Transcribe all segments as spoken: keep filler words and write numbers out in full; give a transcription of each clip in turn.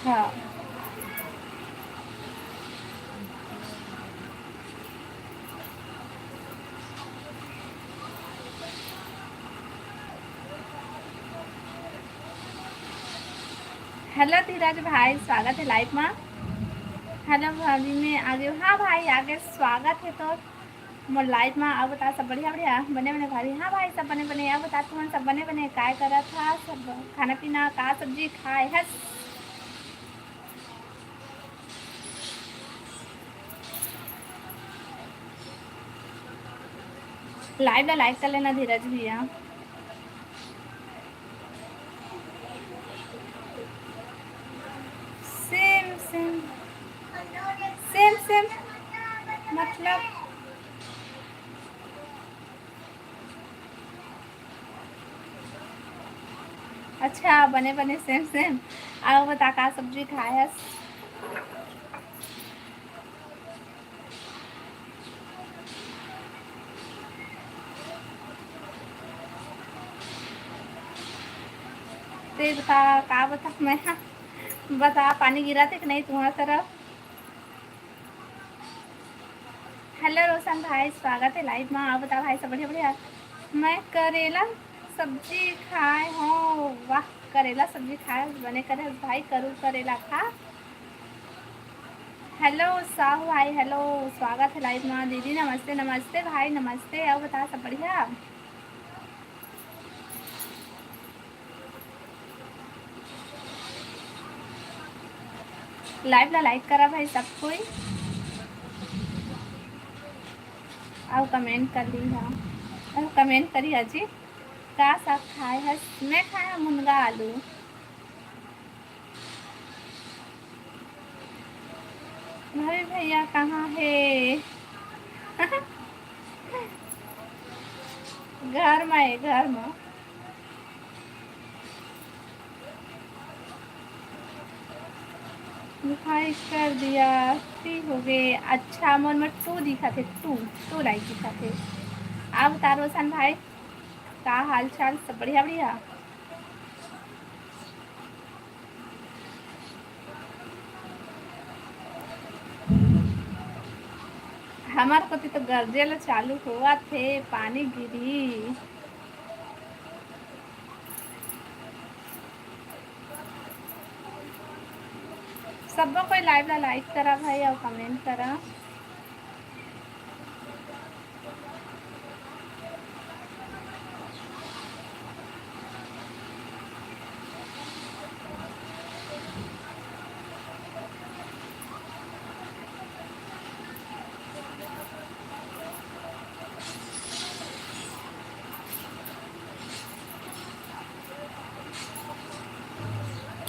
हाँ। हेलो धीरज भाई, स्वागत हे लाइव मा। हेलो भाभी, मैं आगे। हाँ भाई, आगे स्वागत हे तो मोर लाइव मा। अउ बता, सब बढ़िया बढ़िया, बने बने भाभी? हाँ भाई, सब बने बने। अउ बता, तुमन सब बने बने, काय करत हा? सब खाना पीना, का सब्जी खाए हस? लाइव ला लाइक कर लेना धीरज भैया। सेम सेम, सेम सेम, मतलब। अच्छा, बने बने सेम सेम। अउ बता, का सब्जी खाए हस? ते बता, का बता मैं, हाँ? बता, पानी गिरत हे कि नहीं तुम्हार तरफ? हेलो रोशन भाई, स्वागत हे लाइव मा। अउ बता भाई, सब बढ़िया बढ़िया? मैं करेला सब्जी खाए हँव। वाह, करेला सब्जी खाए, बने करे भाई, करू करेला खा। हेलो साहू भाई, हेलो, स्वागत हे लाइव मा। दीदी नमस्ते, नमस्ते भाई, नमस्ते। अउ बता, सब बढ़िया? लाइव ला लाइक करा भाई सब कोई, अउ कमेंट कर ली हा, अउ कमेंट करी हा जी। का साग खाए हस? मैं खाए हँव मुनगा आलू। भाभी भैया कहाँ हे? घर मा हे, घर मा। भाई कर दिया, ती हो गे। अच्छा, मोर में टू दिखत हे, टू, टू लाइक दिखत हे। अउ बता रोशन भाई, का हाल चाल? सब बढ़िया बढ़िया? हमर कोती तो गरजे ल चालू होवत हे, पानी गिरही। सब्बो कोई लाइव ला लाइक करा भाई, अउ कमेंट करा।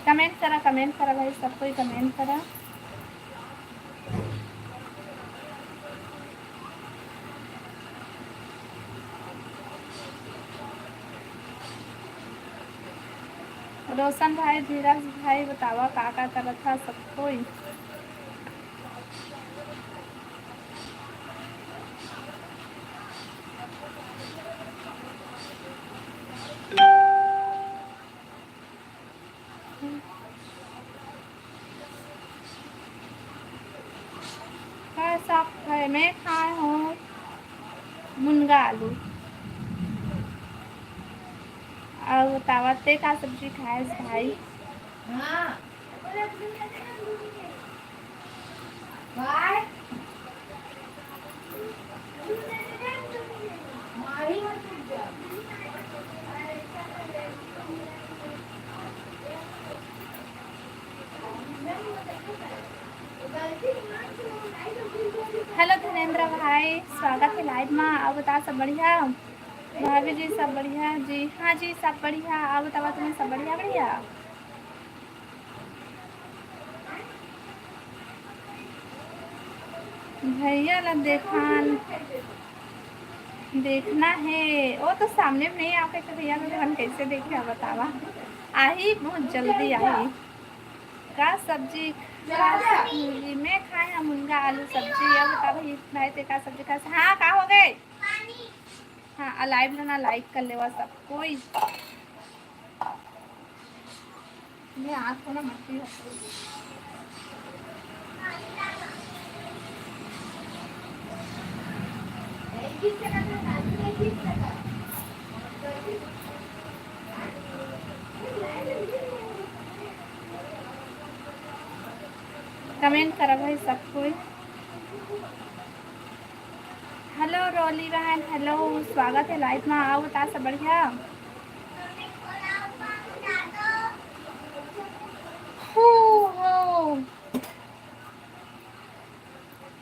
कमेंट करा, कमेंट करा भाई, सब कोई कमेंट करा। रोशन भाई, धीरज भाई, बतावा का का करत हा सब कोई? का साग खाए? मैं खाए हँव मुनगा आलू। अउ बतावा, ते का सब्जी खाएस भाई? हाँ। हेलो धनेंद्र भाई, स्वागत हे लाइव मा। अउ बता, सब बढ़िया? भाभी जी, सब बढ़िया जी? हाँ जी, सब बढ़िया। अउ बतावा, तुमन सब बढ़िया, बढ़िया? भैया ला देखान, देखना हे, वो तो सामने में नहीं आके तो भैया ला हमन कैसे देखे, बतावा? आही, बहुत जल्दी आही। का सब्जी, का सब्जी? मैं खाए हँव मुनगा आलू सब्जी। अब बता भाई, भाई ते का सब्जी खाए? हाँ, का हो गए? हाँ, आ लाइव ला ना लाइक कर लेवा सब कोई। मैं आज को ना मट्टी हो। कमेंट करा भाई सब कोई। हेलो रोली बहन, हेलो, स्वागत है लाइव में। आओ बता, सब बढ़िया? हो, हो।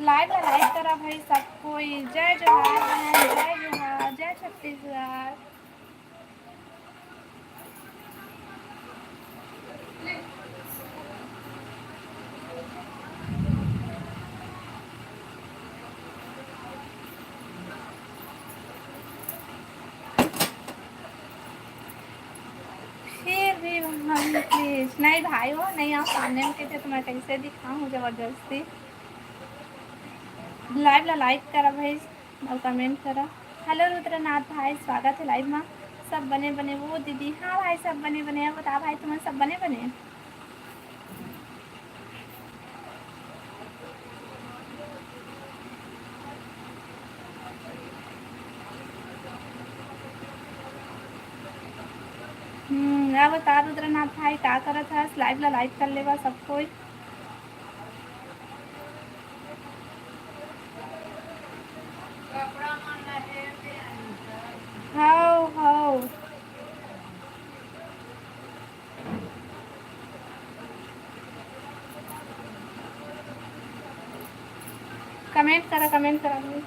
लाइव में लाइव करा भाई सब कोई। जय जोहार बहन, जय जोहार, जय छत्तीसगढ़। फिर भी भाई प्लीज, नहीं भाई हो, नहीं आओ सामने में, कैसे तुम्हें कैसे दिखाऊँ जबरदस्ती। लाइव ला लाइक करा भाई और कमेंट करा। हेलो रुद्रनाथ भाई, स्वागत है लाइव में। सब बने बने वो दीदी? हाँ भाई, सब बने बने। अब बता भाई, तुम्हें सब बने बने? हम्म, अब बता रुद्रनाथ भाई, का करत हस? लाइव ला लाइक कर लेवा सब कोई। हाव, हाव। कमेंट करा, कमेंट करा भाई।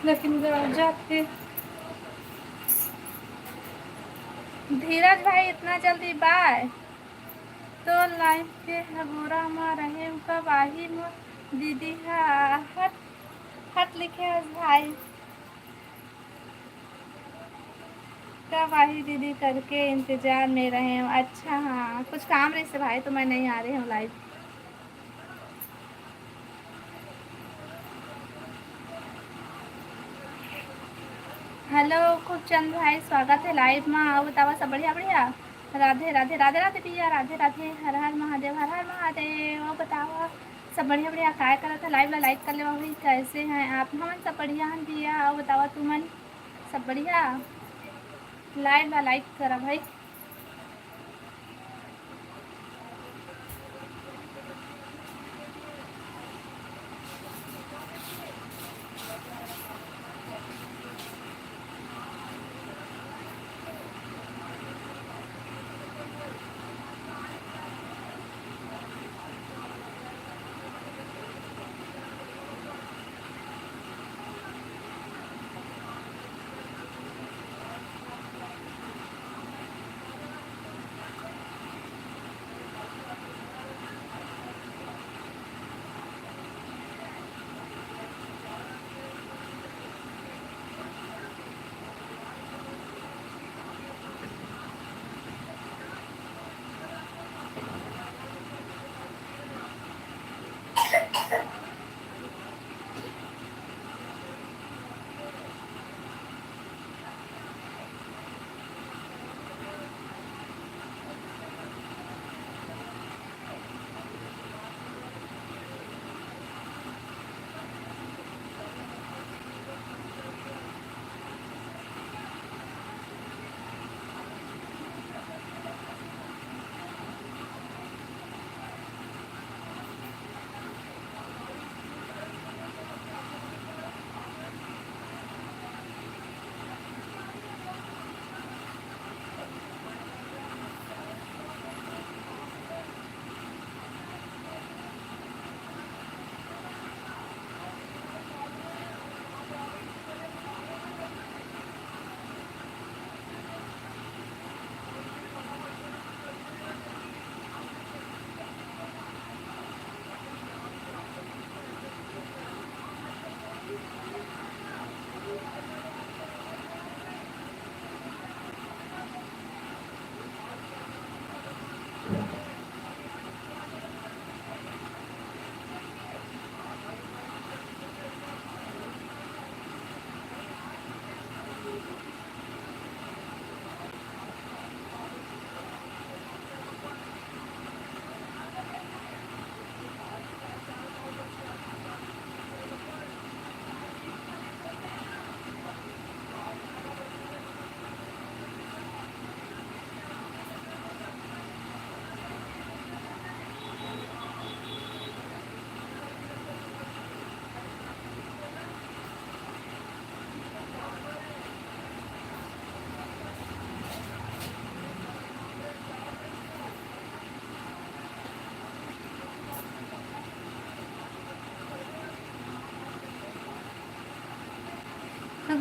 लेकिन जा-, जाते धीरज भाई इतना जल्दी बाय? तो लाइफ के हबोरा म रहे, कब आही मोर दीदी हा? हट, हट लिखे हस भाई। कब आही दीदी करके इंतजार में रहे हूँ। अच्छा, हाँ, कुछ काम रहिस भाई, तो मैं नहीं आ रही हूँ लाइव। हेलो खूबचंद भाई, स्वागत है लाइव में। आओ बतावा, सब बढ़िया? बढ़िया। राधे राधे, राधे राधे भैया, राधे राधे। हर हर महादेव, हर हर महादेव। आओ बतावा, सब बढ़िया? बढ़िया। काय करत है? लाइव ला लाइक कर लेवा भाई। कैसे हैं आप? हमन सब बढ़िया हन भैया। आओ बतावा तुमन, सब बढ़िया? लाइव ला लाइक करा भाई।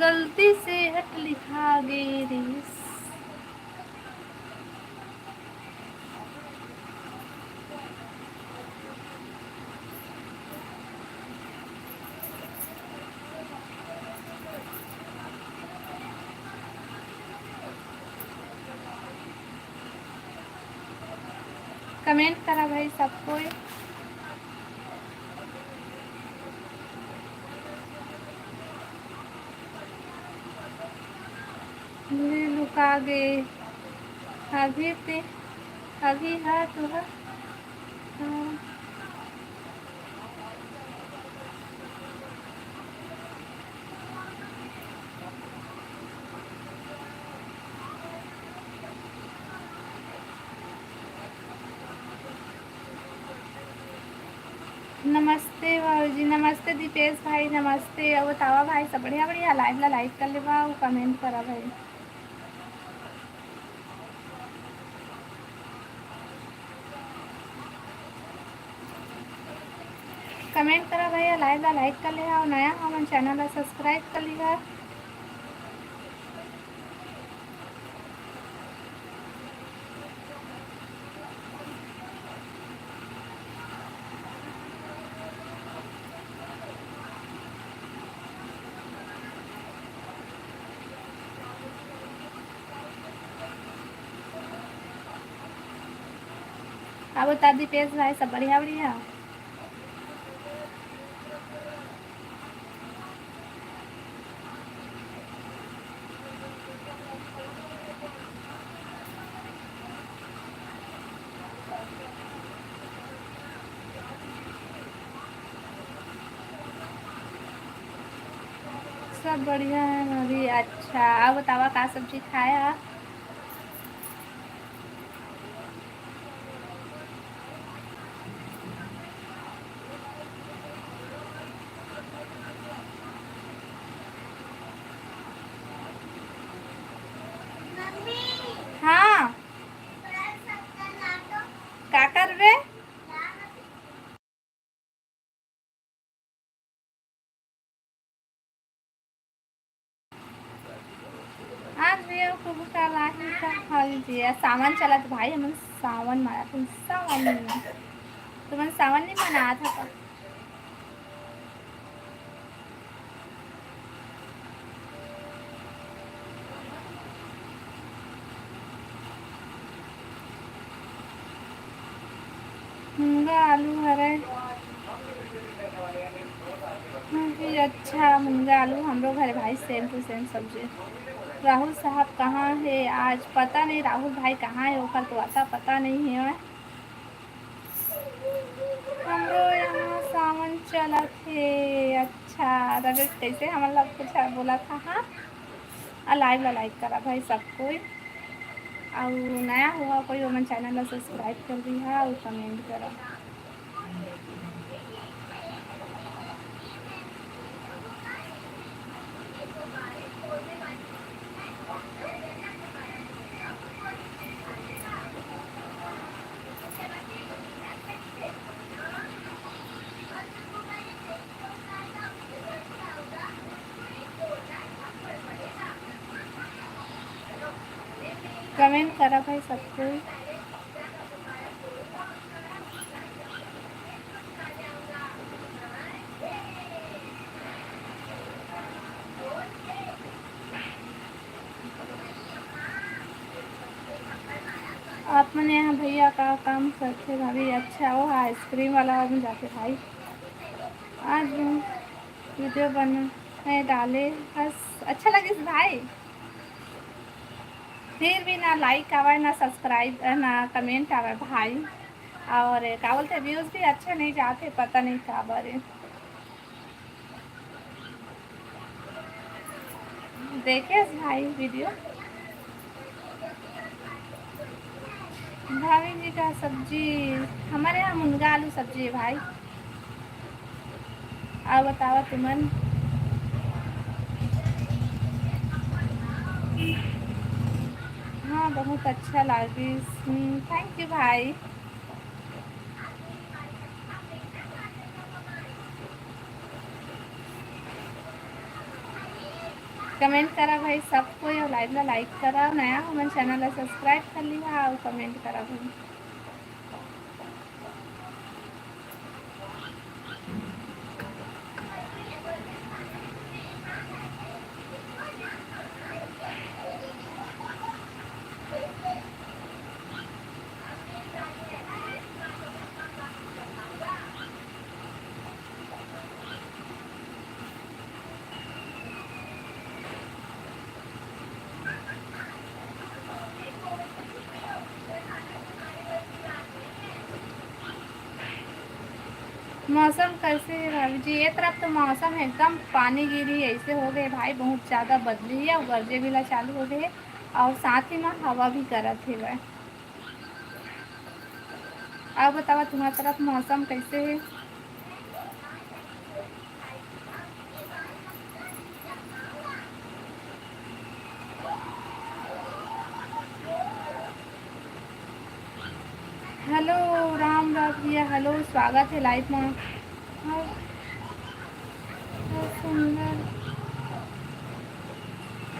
गलती से हट लिखा गे रिहिस। Comment करा भाई सब कोई। ले लुका गे। अभी ते, अभी हा तो हा। हाँ। नमस्ते बाबूजी, नमस्ते दीपेश भाई, नमस्ते। अउ बतावा भाई, सब बढ़िया बढ़िया? Live ला like कर लेवा अउ comment करा भाई। Comment करा भैया, live ला like कर लेहा अउ नया हमन channel ला subscribe कर लिहा। अब बता दीपेश भाई, सब बढ़िया बढ़िया? सब बढ़िया है भाभी। अच्छा, अब बतावा का सब्जी खाया? हाँ, का करबे? आज भी कुबका लाही का फल जिया। सावन चलत भाई, हमन सावन मानत हन, सावन। तुमन सावन नहीं मनात हो का? मुनगा आलू हरे। हाँ जी, अच्छा, मुनगा आलू हमरो घरे भाई, same to same सब्जी। राहुल साहब कहाँ हे आज? पता नहीं राहुल भाई कहाँ हे, ओकर तो अता पता नहीं हे। हमरो यहाँ सावन चलत हे। अच्छा, रवि कैसे हमन ला कुछ बोला था? हाँ, आ live ला like करा भाई सब कोई। अउ नया हुआ कोई, ओमन channel ला subscribe कर दिहा अउ comment करा। Comment करा भाई सब कोई। आप मन यहाँ भैया का काम करथे भाभी? अच्छा, वो ice cream वाला में जाके भाई। आज video बना है डाले, बस अच्छा लगिस भाई। फिर भी ना like आवे, ना subscribe, ना comment आवे भाई। और का बोलते, views भी अच्छे नहीं जाते, पता नहीं का बारे। देखे भाई video। भाभी जी का सब्जी, हमारे यहाँ मुनगा आलू सब्जी है भाई। आ बतावा तुमन। हाँ, बहुत अच्छा लागिस। हम्म, thank you भाई। कमेंट करा भाई सब कोई, अउ लाइव ला लाइक करा, नया हमन चैनल ला सब्सक्राइब कर लिहा अउ कमेंट करा भाई। मौसम कैसे हे भाभी जी? ये तरफ तो मौसम एकदम पानी गिरी ऐसे हो गए भाई, बहुत ज़्यादा बदली है और गरजे भी ला चालू हो गए और साथ ही में हवा भी करत हेवय। आप बतावा तुम्हार तरफ मौसम कैसे है? हेलो राम राम भैया, हेलो, स्वागत है लाइव में। हाँ, बहुत सुंदर।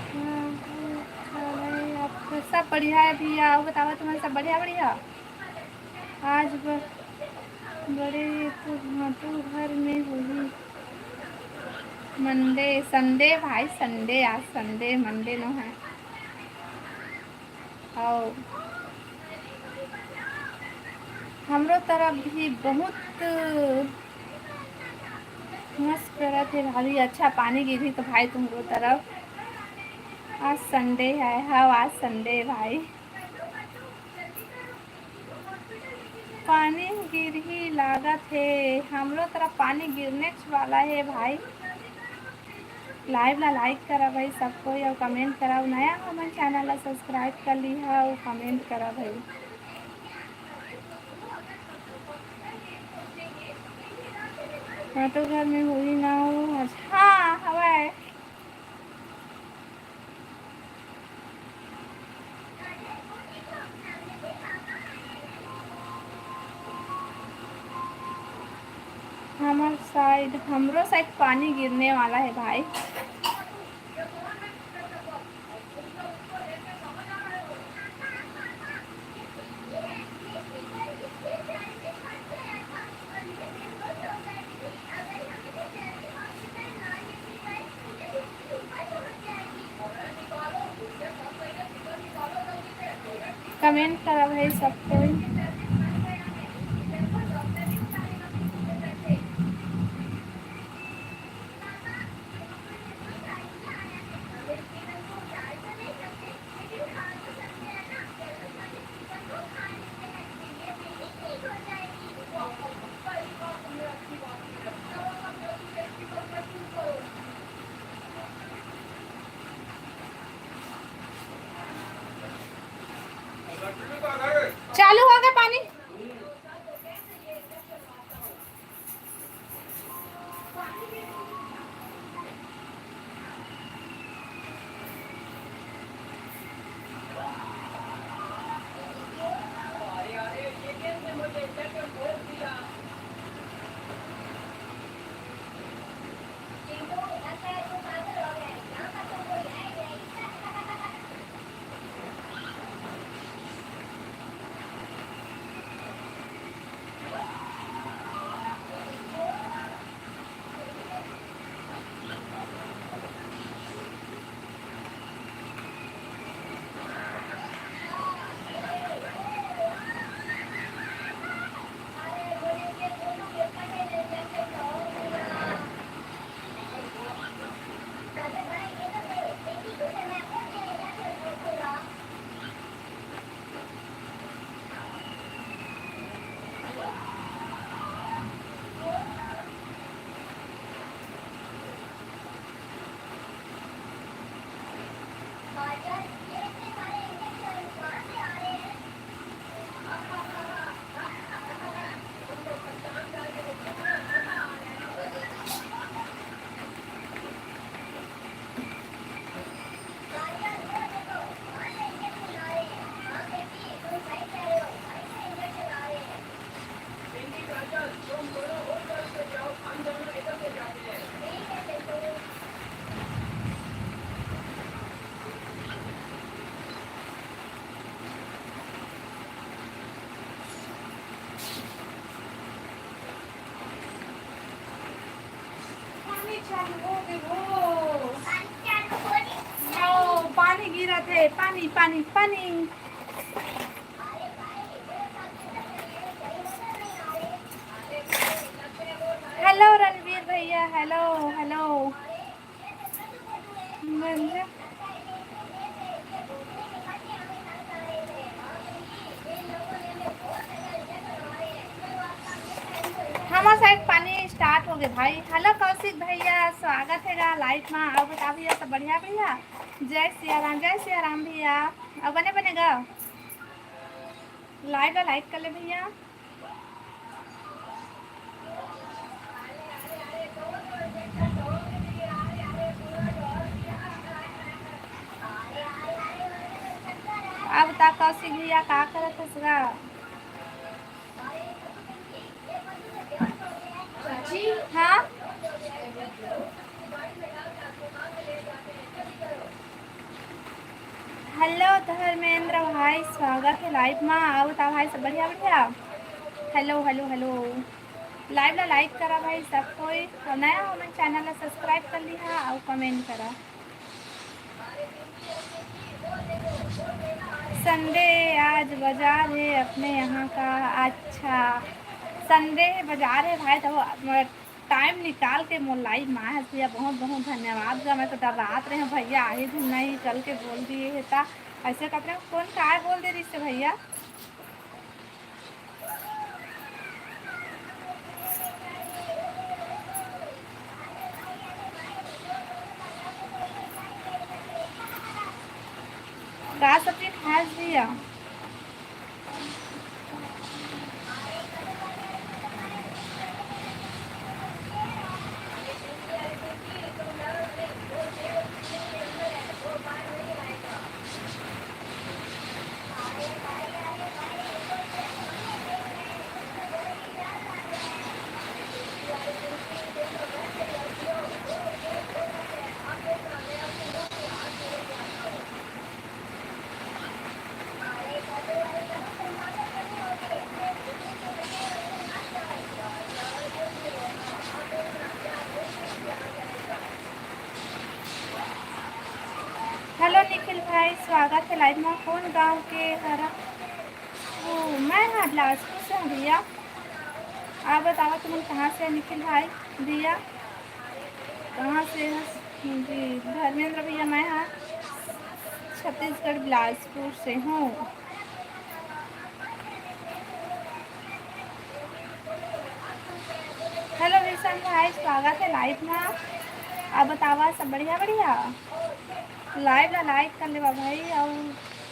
हाँ, हाँ, अच्छा है आपका। सब बढ़िया है भैया, आप बतावा तुम्हारा सब बढ़िया? बढ़िया। आज ब-, बड़े तो भाटो घर में होही। मंडे, संडे भाई, संडे, आज संडे, मंडे नो है। अउ हमरो तरफ भी बहुत मस्त करत हे भाभी। अच्छा पानी गिरही तो भाई तुमरो तरफ। आज संडे है, हाँ आज संडे है भाई। पानी गिरही लागत हे, हमरो तरफ पानी गिरनेच वाला हे भाई। लाइव ला लाइक करा भाई सब कोई, अउ कमेंट करा, अउ नया हमन चैनल ला सब्सक्राइब कर लिहा अउ कमेंट करा भाई। हाँ तो घर में होही ना हो आज। हाँ हवय। हमर साइड, हमरो साइड पानी गिरने वाला है भाई। कमेंट करा भाई सब कोई। चालू ओ, पानी गिरत हे, पानी, पानी, पानी। हेलो रणवीर भैया, हेलो, हेलो। हमर साइड पानी स्टार्ट हो गए भाई। हेलो कौशिक भैया, स्वागत है गा लाइव में। और बता भैया, सब बढ़िया भैया? जय सिया राम, जय सिया राम भैया। और बने बने गा लाइव ला लाइक कर ले भैया। अब ता कौशिक भैया का करत हस गा? हाँ। हेलो धर्मेंद्र भाई, स्वागत है लाइव मा। आओ ता भाई, सब बढ़िया बढ़िया। हेलो हेलो हेलो, लाइव ला लाइक करा भाई सब कोई, और नया हो मन चैनल ला सब्सक्राइब कर लिहा और कमेंट करा। संडे आज बाजार है अपने यहाँ का। अच्छा, संडे है, बाजार है भाई, तो टाइम निकाल के मोर लाइव मा आए हस भैया, बहुत बहुत धन्यवाद गा। मैं तो डर्रात रहे हूँ भैया, आही धुन नहीं चल के बोल दिए है ता ऐसे कतरे कौन काय बोल दे रिहिस भैया। का सब्जी खास भैया? हेलो निखिल भाई, स्वागत है लाइव में। कौन गांव के हरा? ओ, मैं हाँ बिलासपुर से हूँ भैया। आप बताओ तुम कहाँ से है निखिल भाई? भैया कहाँ से है? जी धर्मेंद्र भैया, मैं हाँ छत्तीसगढ़ बिलासपुर से हूँ। हेलो विशाल भाई, स्वागत है लाइव में। आप बतावा सब बढ़िया बढ़िया? लाइव ला लाइक कर लेवा भाई, और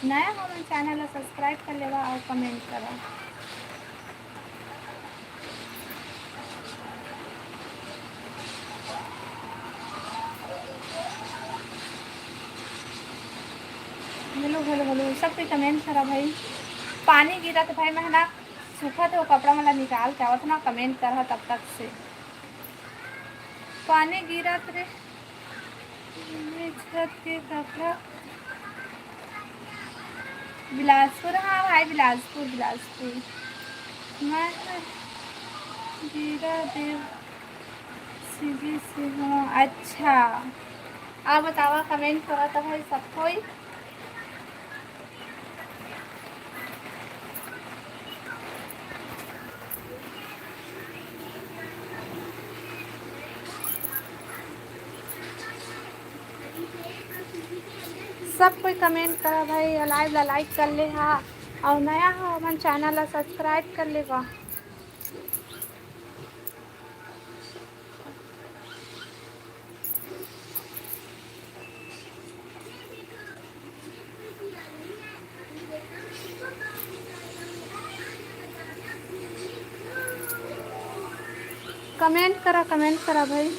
नया हो मन चैनल ला सब्सक्राइब कर लेवा और कमेंट करा। हेलो हेलो हेलो, सब कोई कमेंट करा भाई। पानी गिरत भाई, मैं ना सूखत हे, वो कपड़ा मन ला निकाल के आवत ना, कमेंट करहा तब तक से। पानी गिरत रे, भीजत के कपड़ा। बिलासपुर, हाँ भाई, बिलासपुर, बिलासपुर। मैं जीरा देव सीजी से हूँ। अच्छा, आप बतावा, कमेंट करा तो भाई सब कोई। सब कोई कमेंट करा भाई, लाइव ला लाइक कर ले हा, और नया हो हमन चैनल ला सब्सक्राइब कर लेवा। कमेंट करा, कमेंट करा भाई।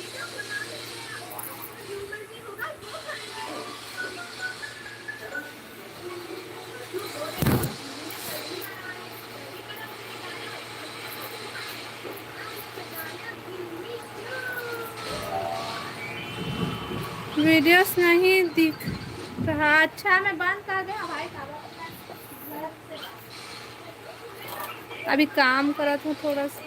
वीडियोस नहीं दिख रहा। अच्छा, मैं बंद कर दे। हाँ भाई, अभी काम करत हूँ थोड़ा सा।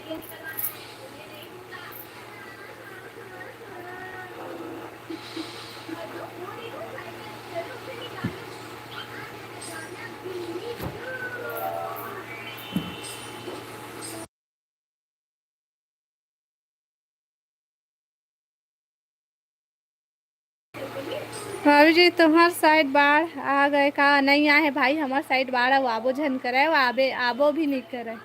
भाभी जी, तुम्हर side बाढ़ आ गे का? नइ आए हे भाई, हमर side बाढ़ अउ आबो झन करे, अउ आबे, आबो भी नइ करे।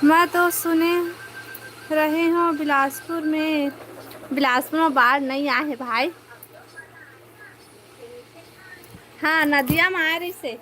मैं तो सुने रहे हूँ बिलासपुर में, बिलासपुर में बाढ़ नइ आए हे भाई। हाँ, नदिया में आए रहिसे।